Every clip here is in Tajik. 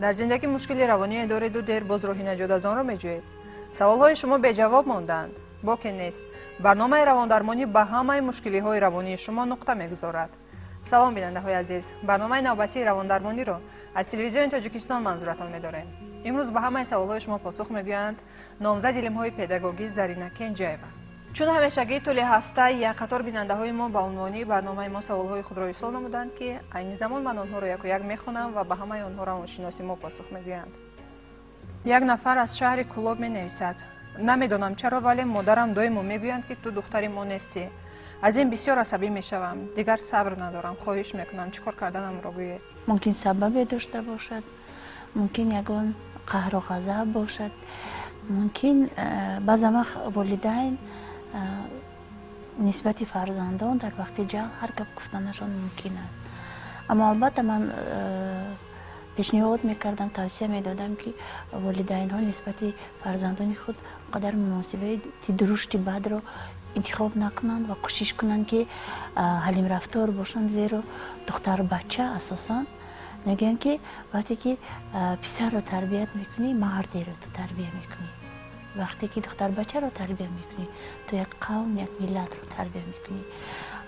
Дар зиндагӣ мушкили равоние дореду дер боз роҳи наҷот аз онро меҷӯед. Саволҳои шумо беҷавоб мондаанд. Боке нест. Барномаи равондармонӣ ба ҳамаи мушкилиҳои равонии шумо нуқта мегузорад. Салом, бинандаҳои азиз. Барномаи навбатии равондармониро аз телевизиони Тоҷикистон манзуратон медорем. Имрӯз ба ҳамаи саволҳои шумо посух мегӯянд номзади илмҳои педагогӣ Зарина Кенҷаева. Чун ҳамешагӣ, тӯли ҳафта як қатор бинандаҳои мо ба унвони барномаи мо саволҳои худро ирсол намуданд, ки айни замон ман онҳоро яку як мехонам ва ба ҳамаи онҳо равоншиноси мо посух мегӯянд. Як нафар аз шаҳри Кӯлоб менависад: намедонам чаро, вале модарам доимо мегӯянд, ки ту духтари мо нестӣ. Аз ин бисёр асабӣ мешавам, дигар сабр надорам. Хоҳиш мекунам, чӣ кор карданамро гӯед. Мумкин, сабабе дошта бошад, мумкин, ягон қаҳру ғазаб бошад, мумкин, баъзан вақт волидайн нисбати фарзандон дар вақти ҷаҳл ҳар гап гуфтанашон мумкин аст. Аммо, албатта, ман пешниҳод мекардам, тавсия медодам, ки волидайнҳо нисбати фарзандони худ он қадар муносибати дурушти бадро интихоб накунанд ва кӯшиш кунанд, ки ҳалимрафтор бошанд, зеро духтарбача асосан мегӯянд, ки вақте ки писарро тарбият мекунӣ, мардеро ту тарбия мекунӣ, вақте ки духтарбачаро тарбия мекунӣ, ту як қавм, як миллатро тарбия мекунӣ.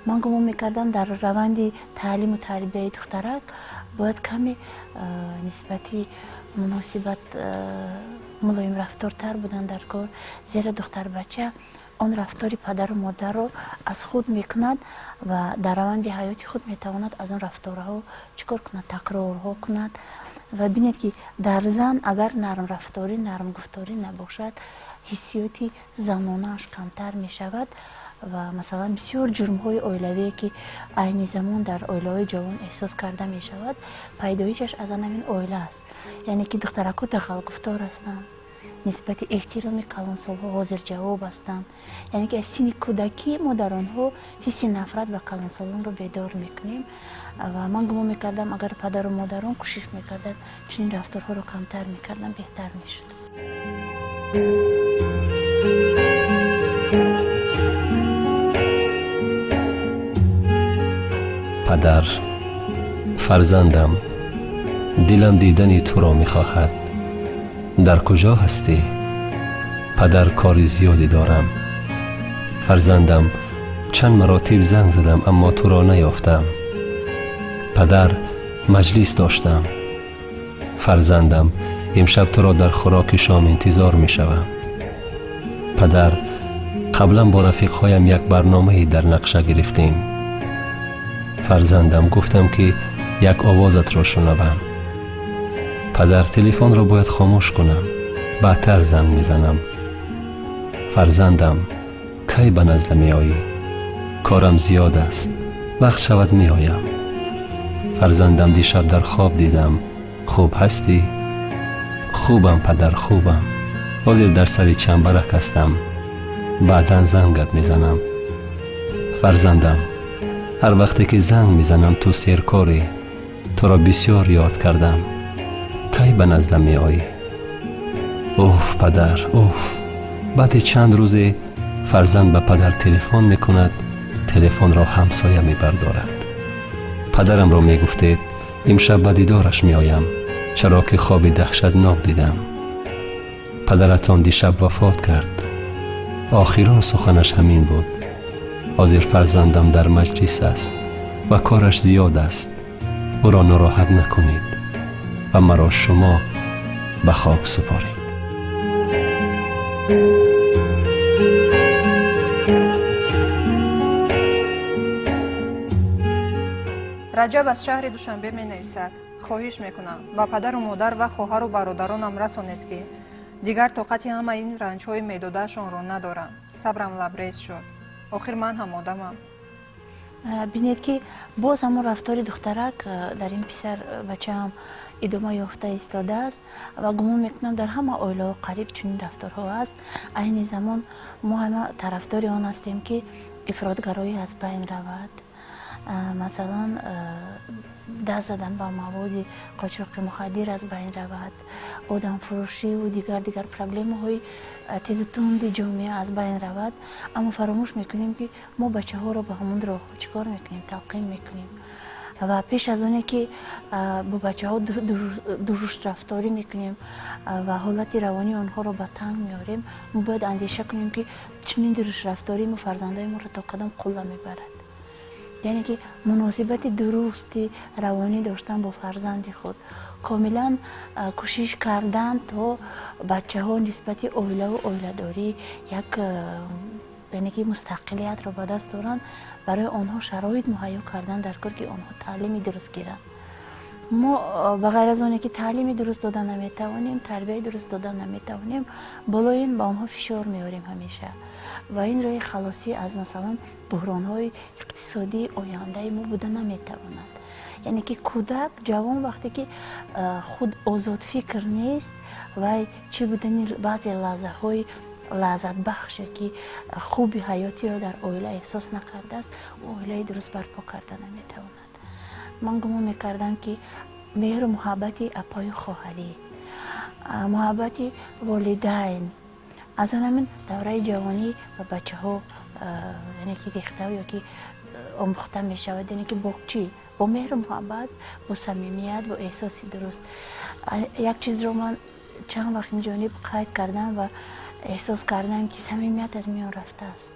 Ман гумон мекардам, дар раванди таълиму тарбияи духтарак бояд каме нисбати муносибат мулоимрафтортар будан дар кор, зеро духтарбача он рафтори падару модарро аз худ мекунад ва дар раванди ҳаёти худ метавонад аз он рафторҳо чӣ кор кунад, такрорҳо кунад. Ва бинед, ки дар зан агар нармрафторӣ, нармгуфторӣ набошад, ҳиссиёти занонааш камтар мешавад. Ва масалан, бисёр ҷурмҳои оилавие, ки айни замон дар оилаҳои ҷавон эҳсос карда мешавад, пайдоишаш аз ҳамин оила аст, яъне ки духтаракҳо дағалгуфтор ҳастанд, нисбати эҳтироми калонсолҳо ҳозирҷавоб ҳастанд, яъне ки аз синни кӯдакӣ мо дар онҳо ҳисси нафрат ба калонсолонро бедор мекунем. Ва ман гумон мекардам, агар падару модарон кӯшиш мекарданд, чунин рафторҳоро камтар мекарданд, беҳтар мешуд. Падар: фарзандам, дилам дидани туро мехоҳад. Дар куҷо ҳастӣ? Падар, кори зиёде дорам. Фарзандам, чанд маротиб занг задам, аммо туро наёфтам. Падар, маҷлис доштам. Фарзандам, имшаб туро дар хӯроки шом интизор мешавам. Падар, қаблан бо рафиқҳоям як барномае дар нақша гирифтем. Фарзандам, гуфтам, ки як овозатро шунавам. Падар, телефонро бояд хомӯш кунам, баъдтар занг мезанам. Фарзандам, кай ба назда меоӣ? Корам зиёд аст, вақт шавад, меоям. Фарзандам, дишаб дар хоб дидам. Хуб ҳастӣ? Хубам, падар, хубам. Ҳозир дар сари чамбарак ҳастам, баъдан зангат мезанам. Фарзандам, ҳар вақте ки занг мезанам, ту серкорӣ. Туро бисёр ёд кардам. Кай ба наздам меоӣ? Уф, падар, уф. Баъди чанд рӯзе фарзанд ба падар телефон мекунад. Телефонро ҳамсоя мебардорад. Падарамро мегуфтед, имшаб ба дидораш меоям, чаро ки хоби даҳшатнок дидам. Падаратон дишаб вафот кард. Охирон суханаш ҳамин буд. Ҳозир фарзандам дар маҷлис аст ва кораш зиёд аст. Ӯро нороҳат накунед ва маро шумо ба хок супоред. Раҷаб аз шаҳри Душанбе менависад: хоҳиш мекунам, ба падару модар ва хоҳару бародаронам расонед, ки дигар тоқати ҳамаи ин ранҷҳои медодаашонро надорам. Сабрам лабрез шуд. Охир ман ҳам одамам. Бинед, ки боз ҳамон рафтори духтарак дар ин писар бачаам идома ёфта истодааст. Ва гумон мекунам, дар ҳама оилаҳо қариб чунин рафторҳо аст. Айни замон мо ҳама тарафдори он ҳастем, ки ифротгароӣ аз байн равад, масалан, даст задан ба маводи қочоқи мухаддир аз байн равад, одамфурӯшиву дигар дигар проблемаҳои тезу тунди ҷомеа аз байн равад. Аммо фаромӯш мекунем, ки мо бачаҳоро ба ҳамон роҳҳо чӣ кор мекунем, талқин мекунем. Ва пеш аз оне ки бо бачаҳо дурушт рафторӣ мекунем ва ҳолати равонии онҳоро ба танг меорем, мо бояд андеша кунем, ки чунин дурушт рафторӣ мо фарзандои моро то кадом қулла мебарад. Яъне ки муносибати дурусти равонӣ доштан бо фарзанди худ, комилан кӯшиш кардан, то бачаҳо нисбати оилаву оиладорӣ як, яъне ки мустақилиятро ба даст доранд, барои онҳо шароит муҳайё кардан дар кор, ки онҳо таълими дуруст гиранд. Мо ба ғайр аз оне ки таълими дуруст дода наметавонем, тарбияи дуруст дода наметавонем, болои ин ба онҳо фишор меорем ҳамеша. Ва ин роҳи халосӣ аз, масалан, буҳронҳои иқтисодии ояндаи мо буда наметавонад. Яъне ки кӯдак, ҷавон вақте ки худ озодфикр нест, вай чӣ будани баъзе лаҳзаҳои лаззатбахше ки хуби ҳаётиро дар оила эҳсос накардааст, ӯ оилаи дуруст барпо карда наметавонад. Ман гумон мекардам, ки меҳру муҳаббати апою хоҳарӣ, муҳаббати волидайн аз он ҳамин давраи ҷавонӣ ба бачаҳо, яъне ки рехта ё ки омӯхта мешавад. Яъне ки бо чӣ? Бо меҳру муҳаббат, бо самимият, бо эҳсоси дуруст. Як чизро ман чанд вақт инҷониб қайд кардам ва эҳсос кардам, ки самимият аз миён рафтааст.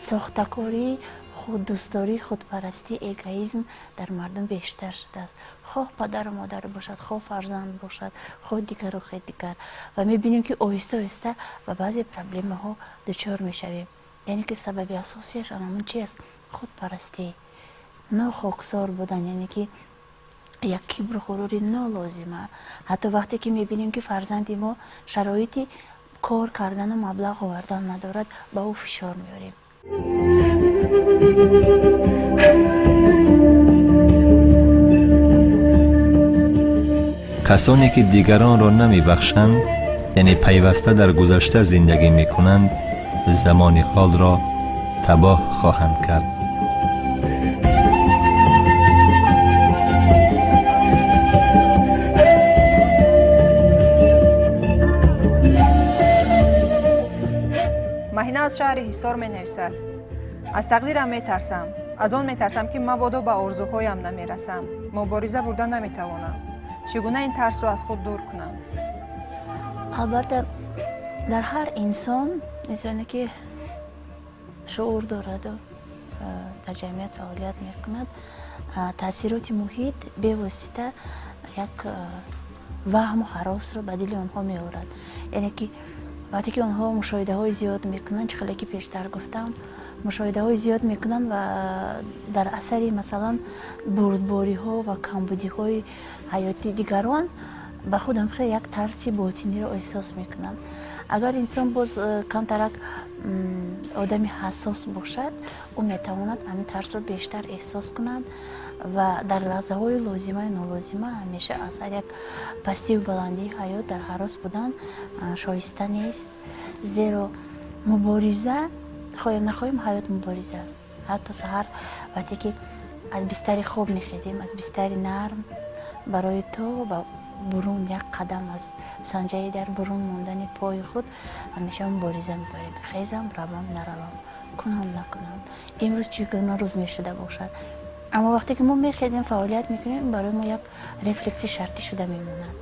Сохтакорӣ, худдӯстдорӣ, худпарастӣ, эгоизм дар мардум бештар шудааст, хоҳ падару модар бошад, хоҳ фарзанд бошад, хоҳ дигару хе дигар. Ва мебинем, ки оҳиста оҳиста ба баъзе проблемаҳо дучор мешавем. Яъне ки сабаби асосиаш анамун чи аст? Худпарастӣ, нохоксор будан, яъне ки як кибру ғурури нолозима. Ҳатто вақте ки мебинем, ки фарзанди мо шароити кор кардану маблағ овардан надорад, ба ӯ фишор меорем. Касоне ки дигаронро намебахшанд, яъне пайваста дар гузашта зиндагӣ мекунанд, замони ҳолро табоҳ хоҳанд кард. Маҳина аз шаҳри Ҳисор менависад: «Аз тақдирам метарсам. Аз он метарсам, ки мабодо ба орзуҳоям намерасам, мубориза бурда наметавонам. Чӣ гуна ин тарсро аз худ дур кунам?» Албатта, дар ҳар инсон, инсоне ки шуур дораду дар ҷамъият фаъолият мекунад, таъсироти муҳит бевосита як ваҳму ҳаросро ба дили онҳо меорад. Яъне ки вақте ки онҳо мушоҳидаҳои зиёд мекунанд, чӣ хеле ки пештар гуфтам, мушоҳидаҳои зиёд мекунанд ва дар асари, масалан, бурдбориҳо ва камбудиҳои ҳаёти дигарон ба худам хеле як тарси ботиниро эҳсос мекунанд. Агар инсон боз камтарак одами ҳассос бошад, ӯ метавонад ҳамин тарсро бештар эҳсос кунад ва дар лаҳзаҳои лозимаю нолозима ҳамеша аз ҳар як пастию баландии ҳаёт дар ҳарос будан шоиста нест. Зеро мубориза, хоҳем нахоҳем, ҳаёт мубориза аст. Ҳатто саҳар вақте ки аз бистари хоб мехезем, аз бистари нарм барои то ба бурун як қадам аз санҷаи дар бурун мондани пои худ ҳамеша мубориза мебарем: хезам, равам, наравам, кунам, накунам, имрӯз чӣ гуна рӯз мешуда бошад. Аммо вақте ки мо мехезем, фаъолият мекунем, барои мо як рефлекси шартӣ шуда мемонад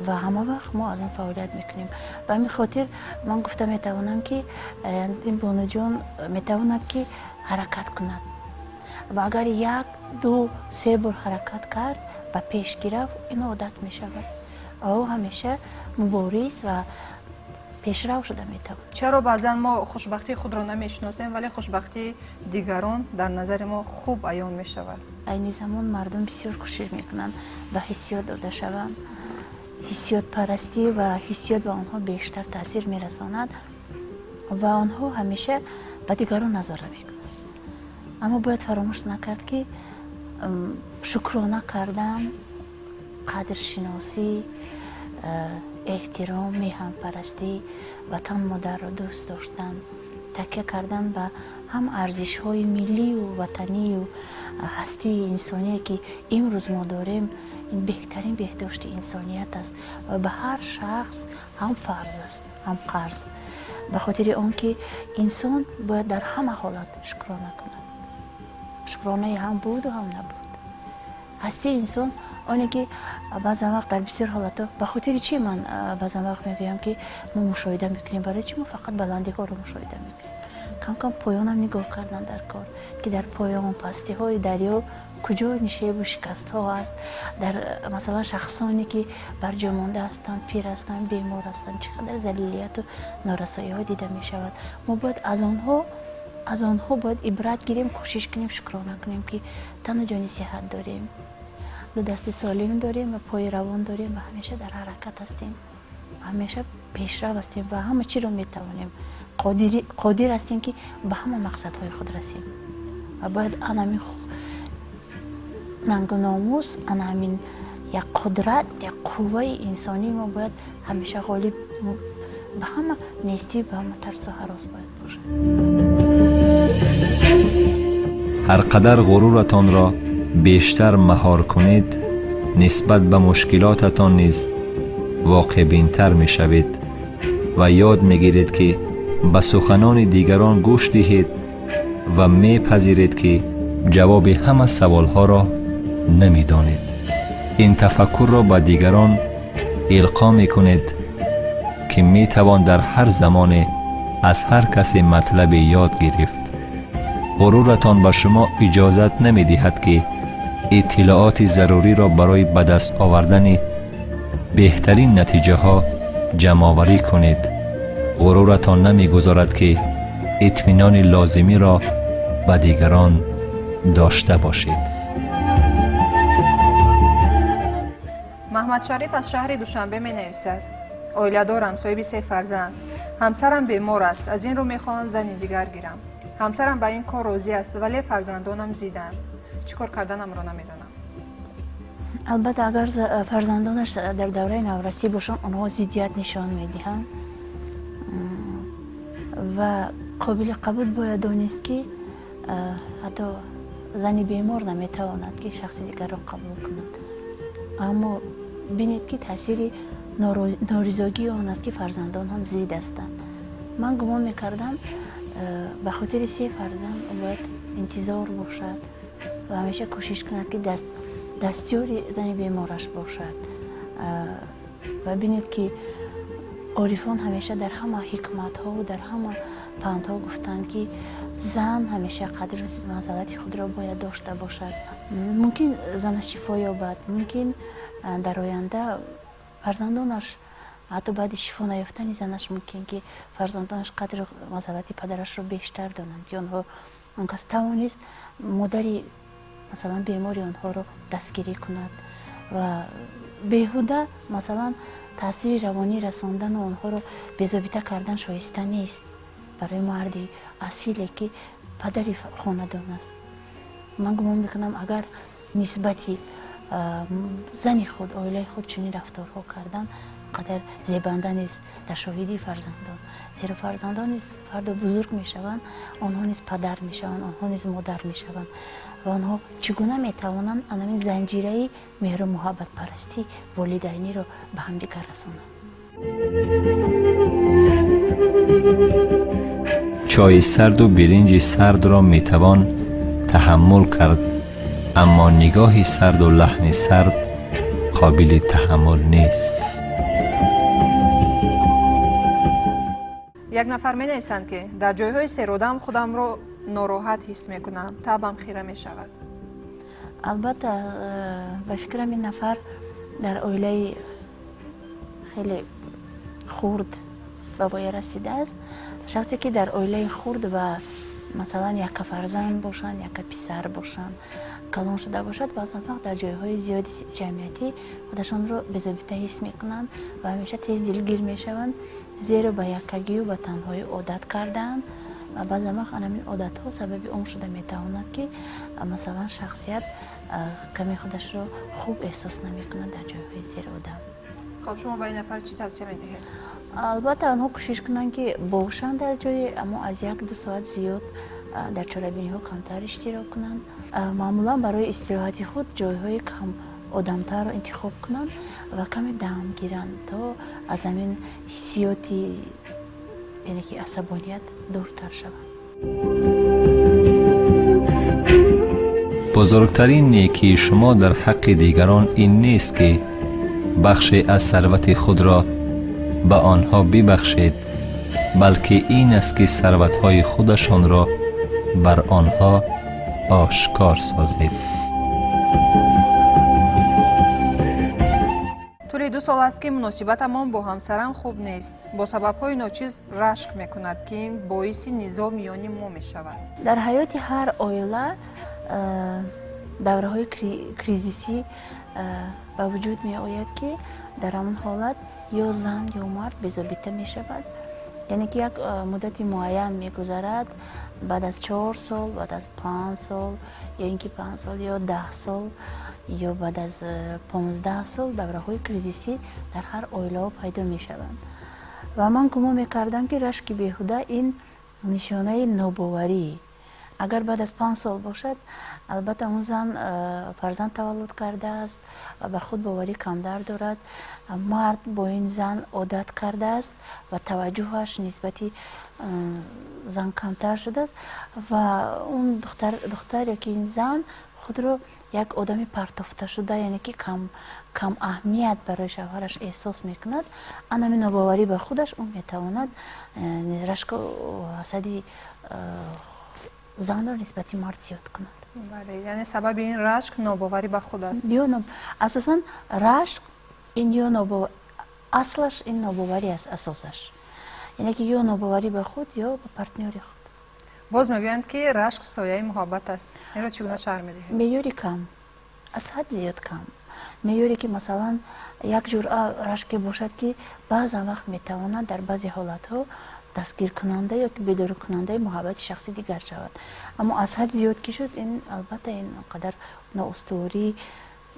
ва ҳама вақт мо аз он фаъолият мекунем. Ба ҳамин хотир ман гуфта метавонам, ки ин бонуҷон метавонад, ки ҳаракат кунад ва агар як, ду, се бор ҳаракат кард, ба пеш гирафт, ин одат мешавад ва ӯ ҳамеша мубориз ва пешрав шуда метавонад. Чаро баъзан мо хушбахтии худро намешиносем, вале хушбахтии дигарон дар назари мо хуб аён мешавад? Айни замон мардум бисёр кӯшиш мекунанд ба ҳиссиёт дода шаванд. Ҳиссиётпарастӣ ва ҳиссиёт ба онҳо бештар таъсир мерасонад ва онҳо ҳамеша ба дигарон назора мекунанд. Аммо бояд фаромӯш накард, ки шукрона кардан, қадршиносӣ, эҳтиром, меҳанпарастӣ, ватан модарро дӯст доштан, такя кардан ба ҳам арзишҳои миллию ватанию ҳастии инсоние, ки имрӯз мо дорем, ин беҳтарин беҳдошти инсоният аст ва ба ҳар шахс ҳам фарз аст, ҳам қарз, ба хотири он ки инсон бояд дар ҳама ҳолат шукрона кунад, шукронаи ҳам буду ҳам набуд. Ҳастии инсон оне ки баъзан вақт дар бисёр ҳолатҳо, ба хотири чӣ ман баъзан вақт мегӯям, ки мо мушоҳида мекунем, барои чӣ мо фақат баландиҳоро мушоҳида мекунем? Кам кам поёнам нигоҳ кардан дар кор, ки дар поён пастиҳои дарё куҷо нишебу шикастҳо аст. Дар, масалан, шахсоне ки барҷомонда ҳастанд, пир ҳастанд, бемор ҳастанд, чӣ қадар залилияту норасоиҳо дида мешавад. Мо бояд аз онҳо бояд ибрат гирем, кӯшиш кунем, шукрона кунем, ки тану ҷони сиҳат дорем, ду дасти солим дорем ва пои равон дорем ва ҳамеша дар ҳаракат ҳастем, ҳамеша пешрав ҳастем ва ҳама чиро метавонем, қодир ҳастем, ки ба ҳама мақсадҳои худ расем. Ва бояд анамин нангу номус, ана ҳамин як қудрат, як қувваи инсонии мо бояд ҳамеша ғолиб ба ҳама нестӣ, ба ҳама тарсу ҳарос бояд бошад. Ҳар қадар ғуруратонро бештар маҳор кунед, нисбат ба мушкилотатон низ воқеъбинтар мешавед ва ёд мегиред, ки ба суханони дигарон гӯш диҳед, ва мепазиред, ки ҷавоби ҳама саволҳоро намедонед. Ин тафаккурро ба дигарон илқо мекунед, ки метавон дар ҳар замоне аз ҳар касе матлабе ёд гирифт. Ғуруратон ба шумо иҷозат намедиҳад, ки иттилооти заруриро барои ба даст овардани беҳтарин натиҷаҳо ҷамъоварӣ кунед. Ғуруратон намегузорад, ки итминони лозимиро ба дигарон дошта бошед. Маҳмадшариф аз шаҳри Душанбе менависад: оила дорам, соҳиби се фарзанд. Ҳамсарам бемор аст, аз ин рӯ мехоҳам зани дигар гирам. Ҳамсарам ба ин кор розӣ аст, вале фарзандонам зиданд. Чӣ кор карданамро намедонам. Албатта, агар фарзандонаш дар давраи наврасӣ бошанд, онҳо зиддият нишон медиҳанд ва қобили қабул бояд донист, ки ҳатто зани бемор наметавонад, ки шахси дигарро қабул кунад. Аммо бинед, ки таъсири норизогии он аст, ки фарзандон ҳам зид ҳастанд. Ман гумон мекардам, ба хотири се фарзанд бояд интизор бошад ва ҳамеша кӯшиш кунад, ки дастёри зани бемораш бошад. Ва бинед, ки орифон ҳамеша дар ҳама ҳикматҳову дар ҳама пандҳо гуфтанд, ки зан ҳамеша қадру манзалати худро бояд дошта бошад. Мумкин занаш шифо ёбад, мумкин дар оянда фарзандонаш, ҳатто баъди шифо наёфтани занаш, мумкин ки фарзандонаш қадру манзалати падарашро бештар донанд, ки онҳо он кас тавонист модари, масалан, бемори онҳоро дастгирӣ кунад. Ва беҳуда, масалан, таъсири равонӣ расондану онҳоро безобита кардан шоиста нест барои марди асиле, ки падари хонадон аст. Ман гумон мекунам, агар нисбати зани худ, оилаи худ чунин рафторҳо кардан қадар зебанда нест дар шоҳидии фарзандон, зеро фарзандон низ фардо бузург мешаванд, онҳо низ падар мешаванд, онҳо низ модар мешаванд ва онҳо чӣ гуна метавонанд анамин занҷираи меҳру муҳаббатпарастӣ волидайниро ба ҳамдигар расонанд? Чойи сарду биринҷи сардро метавон таҳаммул кард, аммо нигоҳи сарду лаҳни сард қобили таҳаммул нест. Як нафар менависанд, ки дар ҷойҳои серодам худамро нороҳат ҳис мекунам, табам хира мешавад. Албатта, ба фикрам, ин нафар дар оилаи хеле хурд ба воя расидааст. Шахсе, ки дар оилаи хурд ва, масалан, якка фарзанд бошанд, якка писар бошанд, калон шуда бошад, баъзан вақт дар ҷойҳои зиёди ҷамъиятӣ худашонро безобита ҳис мекунанд ва ҳамеша тез дилгир мешаванд, зеро ба яккагию ба танҳоӣ одат кардаанд. Ва баъзан вақт анамин одатҳо сабаби он шуда метавонад, ки, масалан, шахсият каме худашро хуб эҳсос намекунад дар ҷойҳои серодам. Хоб, шумо ба ин нафар чӣ тавсия медиҳед? Албатта, онҳо кӯшиш кунанд, ки бошанд дар ҷое, аммо аз 1-2 соат зиёд дар чорабиниҳо камтар иштирок кунанд. Маъмулан барои истироҳати худ ҷойҳои кам одамтарро интихоб кунанд ва каме дам гиранд, то аз ҳамин ҳиссиёти, яъне ки асабоният, дуртар шаванд. Бузургтарин некии шумо дар ҳаққи дигарон ин нест, ки бахше аз сарвати худро ба онҳо бибахшед, балки ин аст, ки сарватҳои худашонро бар онҳо ошкор созед. Тӯли 2 сол аст, ки муносибатамон бо ҳамсарам хуб нест. Бо сабабҳои ночиз рашк мекунад, ки ин боиси низоъ миёни мо мешавад. Дар ҳаёти ҳар оила давраҳои кризисӣ ба вуҷуд меояд, ки дар ҳамон ҳолат ё зан ё мард безобита мешавад. Яъне ки як муддати муайян мегузарад, баъд аз 4 сол, баъд аз 5 сол, ё ин ки 5 сол ё 10 сол, ё баъд аз 15 сол давраҳои кризисӣ дар ҳар оилаҳо пайдо мешаванд. Ва ман гумон мекардам, ки рашки беҳуда ин нишонаи нобоварӣ. Агар баъд аз 5 сол бошад, албатта он зан фарзанд таваллуд кардааст ва ба худ боварӣ камтар дорад. Мард бо ин зан одат кардааст ва таваҷҷӯҳаш нисбати зан камтар шудааст ва он духтар ё ки ин зан худро як одами партофташуда, яъне ки кам аҳамият барои шавҳараш эҳсос мекунад. Анами нобоварӣ ба худаш ӯ метавонад рашку ҳасади занро нисбати мард зиёд кунад. Бале, яъне сабаби ин рашк нобоварӣ ба худ аст. Асосан рашк ин ё аслаш ин нобоварӣ аст, асосаш. Яъне ки ё нобоварӣ ба худ, ё ба партнёри худ. Боз мегӯянд, ки рашк сояи муҳаббат аст. Инро чӣ гуна шарҳ медиҳед? Меъёри кам, аз ҳад зиёд кам. Меъёре ки масалан як ҷуръа рашке бошад, ки баъзан вақт метавонад дар баъзе ҳолатҳо дастгиркунанда ё ки бедоркунандаи муҳаббати шахси дигар шавад. Аммо аз ҳад зиёд ки шуд, ин албатта ин қадар ноустувории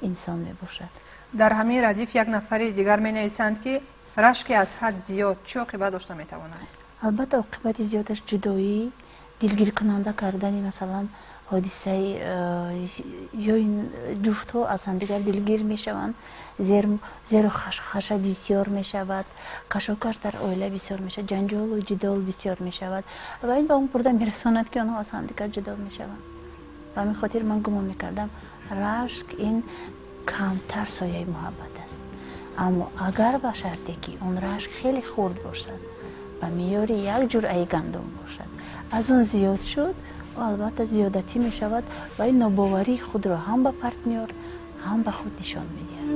инсон мебошад. Дар ҳамин радиф як нафари дигар менависанд, ки рашки аз ҳад зиёд чӣ оқибат дошта метавонад? Албатта оқибати зиёдаш ҷудоӣ, дилгиркунанда кардани масалан ҳодисаи ё ин ҷуфтҳо аз ҳамдигар дилгир мешаванд, зеро хаша бисёр мешавад, кашокаш дар оила бисёр мешавад, ҷанҷолу ҷидол бисёр мешавад ва ин ба он бурда мерасонад, ки онҳо аз ҳамдигар ҷудо мешаванд. Ба ҳамин хотир ман гумон мекардам, рашк ин камтар сояи муҳаббат аст. Аммо агар ба шарте ки он рашк хеле хурд бошад, ба меъёри як ҷуръаи гандум бошад, аз он зиёд шуд, албатта зиёдатӣ мешавад ва ин нобоварии худро ҳам ба партнёр, ҳам ба худ нишон медиҳад.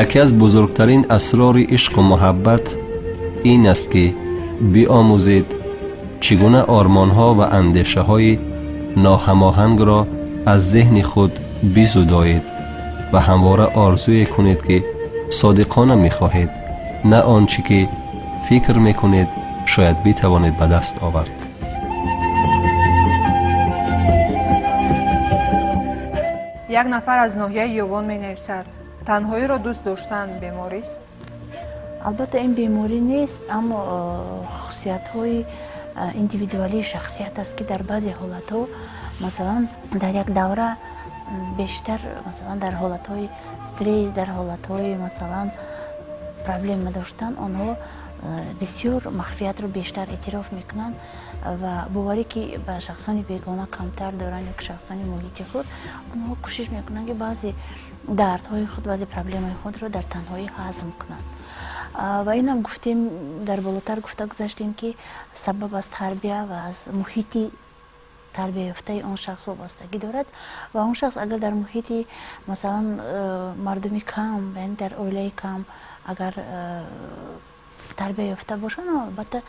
Яке аз бузургтарин асрори ишқу муҳаббат ин аст, ки биомӯзед чӣ гуна ормонҳо ва андешаҳои ноҳамоҳангро аз зеҳни худ бизудоед ва ҳамвора орзуе кунед, ки содиқона мехоҳед, на он чӣ ки фикр мекунед шояд битавонед ба даст овард. Як нафар аз ноҳияи Ёвон менависад: танҳоиро дӯст доштан беморист? Албатта ин беморӣ нест, аммо хусусиятҳои индивидуалии шахсият аст, ки дар баъзе ҳолатҳо, масалан дар як давра бештар, масалан дар ҳолатҳои стресс, дар ҳолатҳои масалан проблема доштан, онҳо бисёр махфиятро бештар эътироф мекунанд ва боварӣ ки ба шахсони бегона камтар доранд ё ки шахсони муҳити худ, онҳо кӯшиш мекунанд, ки баъзе дардҳои худ, баъзе проблемаи худро дар танҳоӣ ҳазм кунанд. Ва инам гуфтем, дар болотар гуфта гузаштем, ки сабаб аз тарбия ва аз муҳити тарбияёфтаи он шахс вобастагӣ дорад. Ва он шахс агар дар муҳити масалан мардуми кам, яъне дар оилаи кам агар тарбия ёфта бошанд, албатта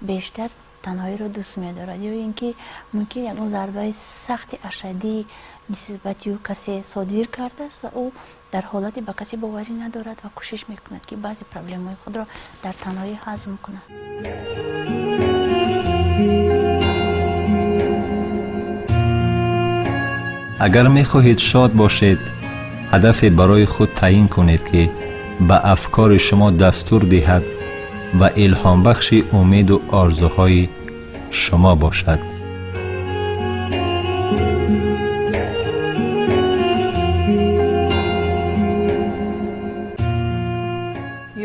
бештар танҳоиро дӯст медорад. Ё ин ки мумкин ягон зарбаи сахти ашаддӣ нисбати ӯ касе содир кардааст ва ӯ дар ҳолате ба касе боварӣ надорад ва кӯшиш мекунад, ки баъзе проблемаҳои худро дар танҳоӣ ҳазм кунад. Агар мехоҳед шод бошед, ҳадафе барои худ таъин кунед, ки ба афкори шумо дастур диҳад ва илҳомбахши умеду орзуҳои шумо бошад.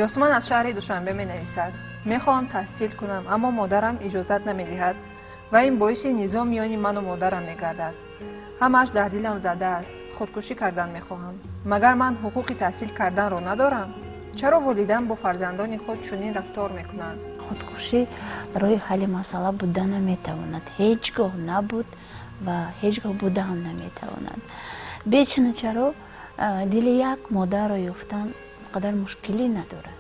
Ёсуман аз шаҳри Душанбе менависад: мехоҳам таҳсил кунам, аммо модарам иҷозат намедиҳад. Ва ин боиси низоъ миёни ману модарам мегардад. Ҳамааш дар дилам задааст. Худкушӣ кардан мехоҳам. Магар ман ҳуқуқи таҳсил карданро надорам? Чаро волидайн бо фарзандони худ чунин рафтор мекунанд? Худкушӣ роҳи ҳалли масъала буда наметавонад. Ҳеҷ гоҳ набуд ва ҳеҷ гоҳ буда ҳам наметавонад. Бечуну чаро дили як модарро ёфтан қадар мушкилӣ надорад.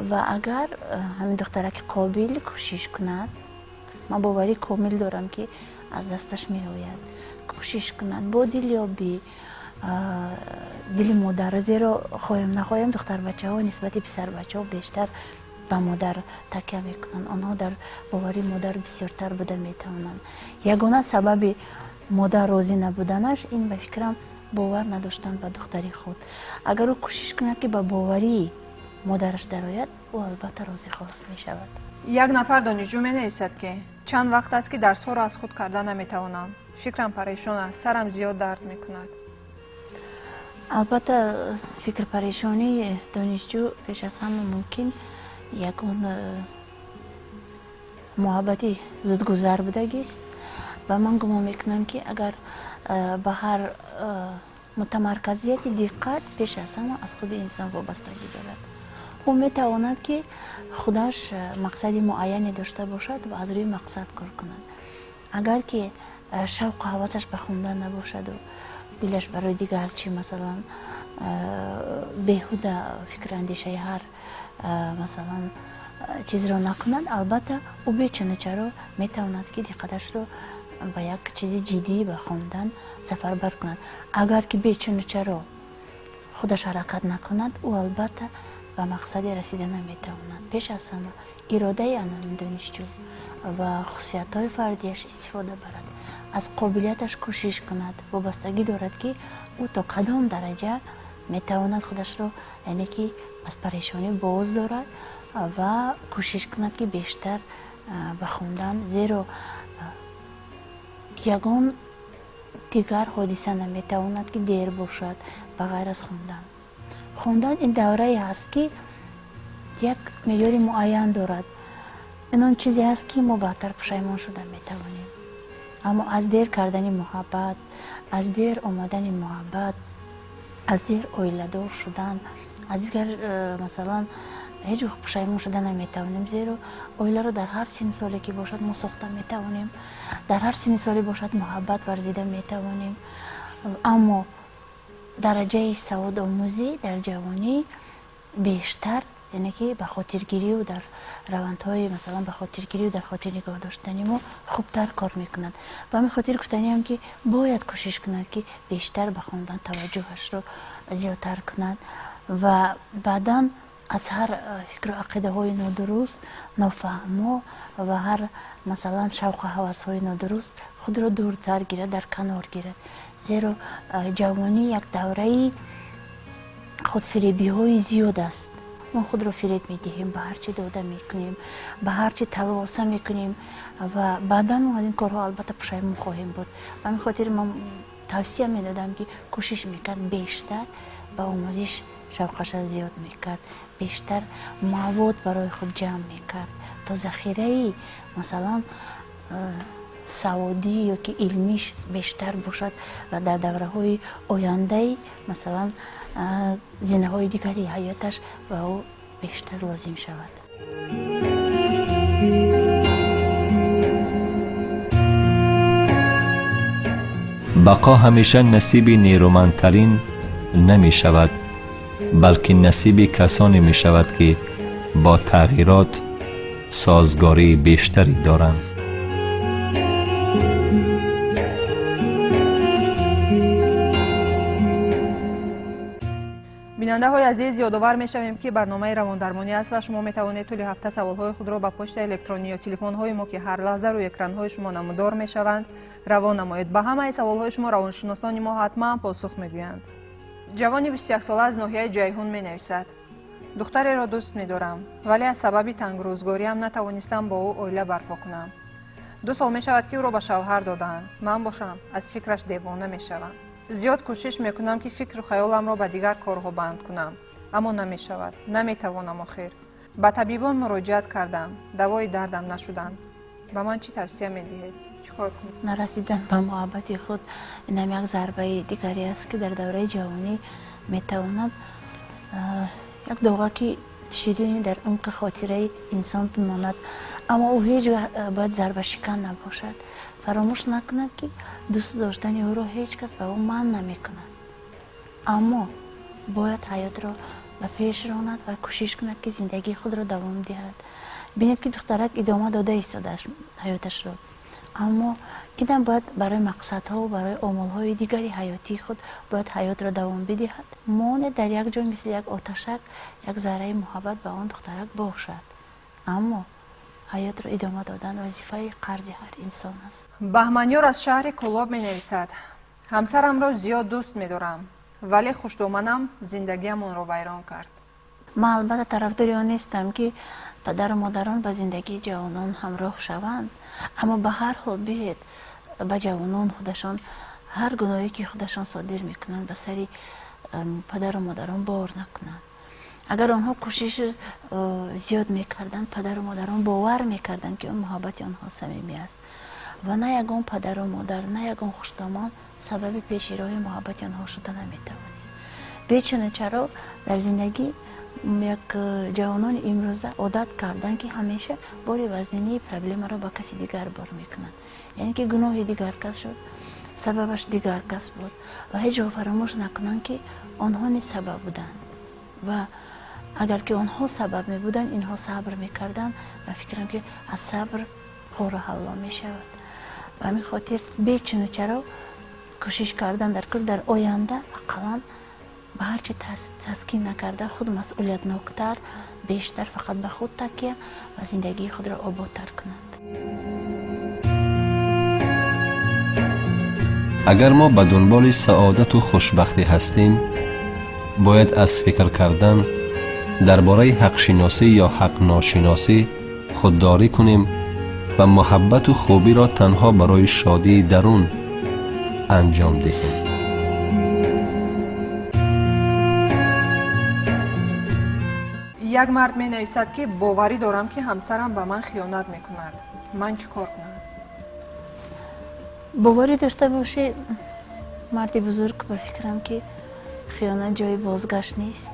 Ва агар ҳамин духтараки қобил кӯшиш кунад, ман боварии комил дорам, ки аз дасташ меояд, кӯшиш кунад бо дилёбӣ дили модарро, зеро хоҳем нахоҳем, духтарбачаҳо нисбати писарбачаҳо бештар ба модар такя мекунанд. Онҳо дар боварии модар бисёртар буда метавонанд. Ягона сабаби модар розӣ набуданаш ин, ба фикрам, бовар надоштан ба духтари худ. Агар ӯ кӯшиш кунад, ки ба боварии модараш дарояд, ӯ албатта розӣ хоҳад мешавад. Як нафар донишҷӯ менависад, ки чанд вақт аст, ки дарсҳоро аз худ карда наметавонам. Фикрам парешон аст, сарам зиёд дард мекунад. Албатта, фикрпарешонии донишҷӯ пеш аз ҳама мумкин ягон муҳаббати зудгузар будагист. Ва ман гумон мекунам, ки агар ба ҳар мутамарказияти диққат пеш аз ҳама аз худи инсон вобастагӣ дорад. Ӯ метавонад, ки худаш мақсади муайяне дошта бошад ва аз рӯи мақсад кор кунад. Агар ки шавқу ҳавасаш ба хондан набошаду дилаш барои дигар чӣ, масалан, беҳуда фикру андешаи ҳар, масалан, чизро накунад, албатта, ӯ бечуну чаро метавонад, ки диққаташро ба як чизи ҷиддӣ, ба хондан сафарбар кунад. Агар ки бечуну чаро худаш ҳаракат накунад, ӯ албатта ба мақсаде расида наметавонад. Пеш аз ҳама иродаи анамин донишҷӯ ва хусусиятҳои фардиаш истифода барад, аз қобилияташ кӯшиш кунад. Вобастагӣ дорад, ки ӯ то кадом дараҷа метавонад худашро, яъне ки аз парешонӣ боз дорад ва кӯшиш кунад, ки бештар ба хондан, зеро ягон дигар ҳодиса наметавонад, ки дер бошад, ба ғайр аз хондан. Хондан ин даврае ҳаст, ки як меъёри муайян дорад. Ин он чизе ҳаст, ки мо баъдтар пушаймон шуда метавонем. Аммо аз дер кардани муҳаббат, аз дер омадани муҳаббат, аз дер оиладор шудан, аз дигар, масалан, ҳеҷ гоҳ пушаймон шуда наметавонем, зеро оиларо дар ҳар синни соле ки бошад, мо сохта метавонем, дар ҳар синни соле бошад, муҳаббат варзида метавонем. Аммо дараҷаи саводомӯзӣ дар ҷавонӣ бештар, яъне ки ба хотиргирию дар равандҳои, масалан, ба хотиргирию дар хотир нигоҳ доштани мо хубтар кор мекунад. Ба ҳамин хотир гуфтаниам, ки бояд кӯшиш кунад, ки бештар ба хондан таваҷҷӯҳашро зиёдтар кунад ва баъдан аз ҳар фикру ақидаҳои нодуруст, нофаҳмо ва ҳар, масалан, шавқу ҳавасҳои нодуруст худро дуртар гирад, дар канор гирад, зеро ҷавонӣ як давраи худфиребиҳои зиёд аст. Мо худро фиреб медиҳем, ба ҳар чӣ дода мекунем, ба ҳар чӣ талвоса мекунем ва баъдан мо аз ин корҳо албатта пушаймон хоҳем буд. Ба ҳамин хотир ман тавсия медодам, ки кӯшиш мекард, бештар ба омӯзиш шавқаша зиёд мекард, бештар мавод барои худ ҷамъ мекард, то захираи, масалан, саводӣ ё ки илмиш бештар бошад ва дар давраҳои ояндаи, масалан, зинаҳои дигари ҳаёташ ба ӯ бештар лозим шавад. Бақо ҳамеша насиби нерӯмандтарин намешавад, балки насиби касоне мешавад, ки бо тағйирот созгории бештаре доранд. Бинандаҳои азиз, ёдовар мешавем, ки барномаи равондармонӣ аст ва шумо метавонед тӯли ҳафта саволҳои худро ба почтаи электронӣ ё телефонҳои мо, ки ҳар лаҳза рӯи экранҳои шумо намудор мешаванд, равон намоед. Ба ҳамаи саволҳои шумо равоншиносони мо ҳатман посух мегӯянд. Ҷавони 21сола аз ноҳияи Ҷайҳун менависад: духтареро дӯст медорам, вале аз сабаби тангрӯзгориам натавонистам бо ӯ оила барпо кунам. 2 сол мешавад, ки ӯро ба шавҳар додаанд. Ман бошам, аз фикраш девона мешавам. Зиёд кӯшиш мекунам, ки фикру хаёламро ба дигар корҳо банд кунам, аммо намешавад, наметавонам. Охир ба табибон муроҷиат кардам, давои дардам нашуданд. Ба ман чӣ тавсия медиҳед? Чӣ кор кунам? Нарасидан ба муҳаббати худ инам як зарбаи дигаре аст, ки дар давраи ҷавонӣ метавонад як доғаки ширине дар умқи хотираи инсон бимонад, аммо ӯ ҳеҷ вақт бояд зарбашикан набошад. Фаромӯш накунад, ки дӯст доштани ӯро ҳеҷ кас ба ӯ манъ намекунад, аммо бояд ҳаётро ба пеш ронад ва кӯшиш кунад, ки зиндагии худро давом диҳад. Бинед, ки духтарак идома дода истодааст ҳаёташро, аммо инам бояд барои мақсадҳо, барои омолҳои дигари ҳаётии худ бояд ҳаётро давом бидиҳад. Монед дар як ҷой, мисли як оташак, як зарраи муҳаббат ба он духтарак бошад, аммо ҳаётро идома додан вазифаи қарзи ҳар инсон аст. Баҳманёр аз шаҳри Кӯлоб менависад: ҳамсарамро зиёд дӯст медорам, вале хушдоманам зиндагиамонро вайрон кард. Ман албатта тарафдори он нестам, ки падару модарон ба зиндагии ҷавонон ҳамроҳ шаванд, аммо ба ҳар ҳол биҳед ба ҷавонон худашон ҳар гуноҳе, ки худашон содир мекунанд, ба сари падару модарон бор накунанд. Агар онҳо кӯшиш зиёд мекарданд, падару модарон бовар мекарданд, ки он муҳаббати онҳо самимӣ аст, ва на ягон падару модар, на ягон хушдомон сабаби пеши роҳи муҳаббати онҳо шуда наметавонист. Бечуну чаро дар зиндагӣ як ҷавонони имрӯза одат карданд, ки ҳамеша бори вазнинии проблемаро ба каси дигар бор мекунанд, яъне ки гуноҳи дигар кас шуд, сабабаш дигар кас буд, ва ҳеҷ гоҳ фаромӯш накунанд, ки онҳо низ сабаб буданд, ва агар ки онҳо сабаб мебуданд, инҳо сабр мекарданд. Ба фикрам, ки аз сабр хору ҳалло мешавад. Ба ҳамин хотир бечуну чаро кӯшиш кардан дар кул дар оянда ақаллан ба ҳарчи таскин накарда, худ масъулиятноктар, бештар фақат ба худ такя ва зиндагии худро ободтар кунанд. Агар мо ба дунболи саодату хушбахтӣ ҳастем, бояд аз фикр кардан дар бораи ҳақшиносӣ ё ҳақношиносӣ худдорӣ кунем ва муҳаббату хубиро танҳо барои шодии дарун анҷом диҳем. Як мард менависад, ки боварӣ дорам, ки ҳамсарам ба ман хиёнат мекунад. Ман чӣ кор кунам? Боварӣ дошта бошӣ, марди бузург, ба фикрам, ки хиёнат ҷои бозгашт нест,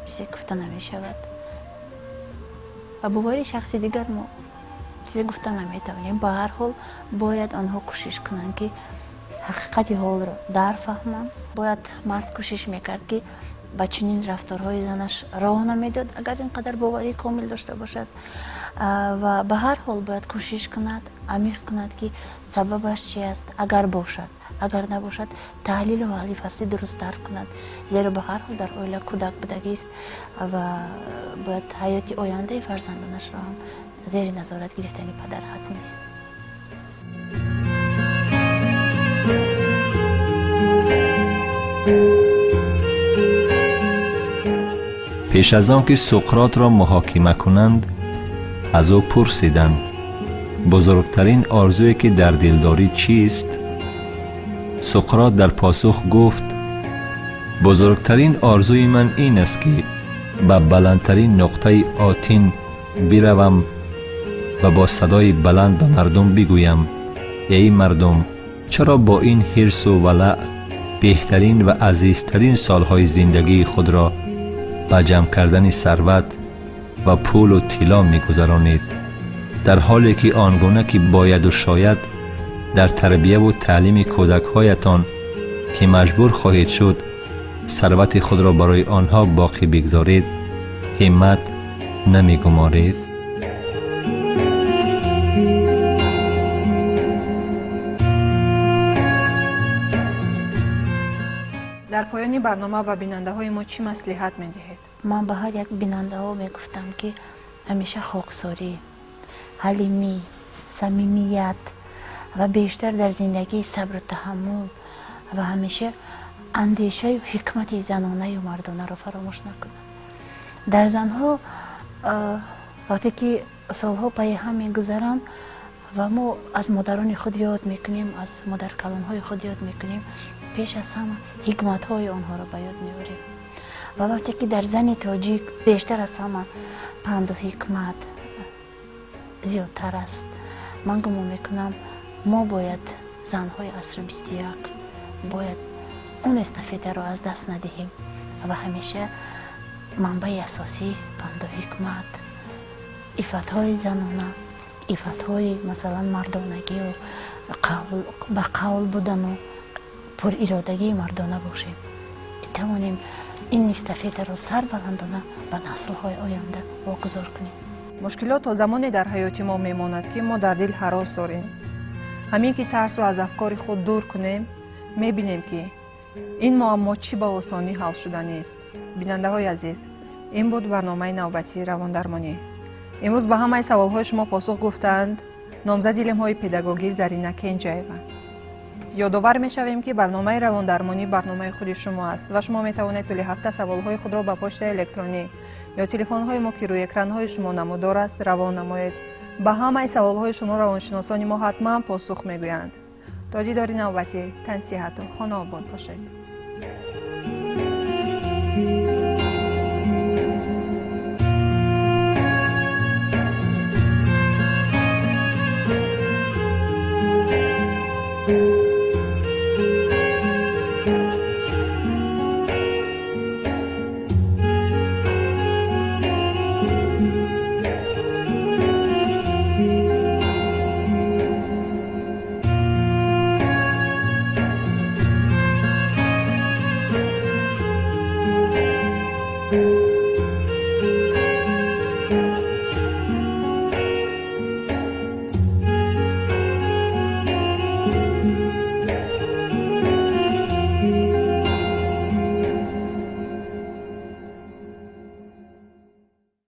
чизе гуфта намешавад. Ба бовари шахси дигар мо чизе гуфта наметавонем. Ба ҳар ҳол бояд онҳо кӯшиш кунанд, ки ҳақиқати ҳолро дарфаҳманд. Бояд мард кӯшиш мекард, ки ба чунин рафторҳои занаш роҳ намедод, агар ин қадар боварии комил дошта бошад, ва ба ҳар ҳол бояд кӯшиш кунад, амиқ кунад, ки сабабаш чи аст, агар бошад, агар набошад, таҳлилу ҳалли фасли дурусттар кунад, зеро ба ҳар ҳол дар оила кӯдак будагист ва бояд ҳаёти ояндаи фарзандонашро ҳам зери назорат гирифтани падар ҳатмист. Пеш аз он ки Суқротро муҳокима кунанд, аз ӯ пурсиданд: бузургтарин орзуе, ки дар дил дорӣ, чист? Суқрот дар посух гуфт: бузургтарин орзуи ман ин аст, ки ба баландтарин нуқтаи Отин биравам ва бо садои баланд ба мардум бигӯям: эй мардум, чаро бо ин ҳирсу валаъ беҳтарин ва азизтарин солҳои зиндагии худро ба ҷамъ кардани сарват ва пулу тилло мегузаронед, дар ҳоле ки он гуна ки бояду шояд дар тарбияву таълими кӯдакҳоятон, ки маҷбур хоҳед шуд сарвати худро барои онҳо боқӣ бигзоред, ҳиммат намегуморед? Дар поёни барнома ба бинандаҳои мо чӣ маслиҳат медиҳед? Ман ба ҳар як бинандаҳо мегуфтам, ки ҳамеша хоксорӣ, ҳалимӣ, самимият ва бештар дар зиндагӣ сабру таҳаммул ва ҳамеша андешаю ҳикмати занонаю мардонаро фаромӯш накунанд. Дар занҳо вақте ки солҳо пайи ҳам мегузаранд ва мо аз модарони худ ёд мекунем, аз модаркалонҳои худ ёд мекунем, пеш аз ҳама ҳикматҳои онҳоро ба ёд меорем. Ва вақте ки дар зани тоҷик бештар аз ҳама панду ҳикмат зиёдтар аст. Ман гумон мекунам, мо бояд, занҳои асри 21, бояд он эстафетаро аз даст надиҳем ва ҳамеша манбаи асосӣ панду ҳикмат, иффатҳои занона, иффатҳои, масалан, мардонагию ба қавл будану пуриродагии мардона бошем, ки тавонем ин эстафетаро сарбаландона ба наслҳои оянда вогузор кунем. Мушкилот то замоне дар ҳаёти мо мемонад, ки мо дар дил ҳарос дорем. Ҳамин ки тарсро аз афкори худ дур кунем, мебинем, ки ин муаммо чӣ ба осонӣ ҳал шуданист. Бинандаҳои азиз, ин буд барномаи навбатии равондармонӣ. Имрӯз ба ҳамаи саволҳои шумо посух гуфтанд номзади илмҳои педагогӣ Зарина Кенҷаева. Ёдовар мешавем, ки барномаи равондармонӣ барномаи худи шумо аст ва шумо метавонед тӯли ҳафта саволҳои худро ба почтаи электронӣ ё телефонҳои мо, ки рӯи экранҳои шумо намудор аст, равон намоед. Ба ҳамаи саволҳои шумо равоншиносони мо ҳатман посух мегӯянд. То дидори навбатӣ тансиҳату хонаобод бошед.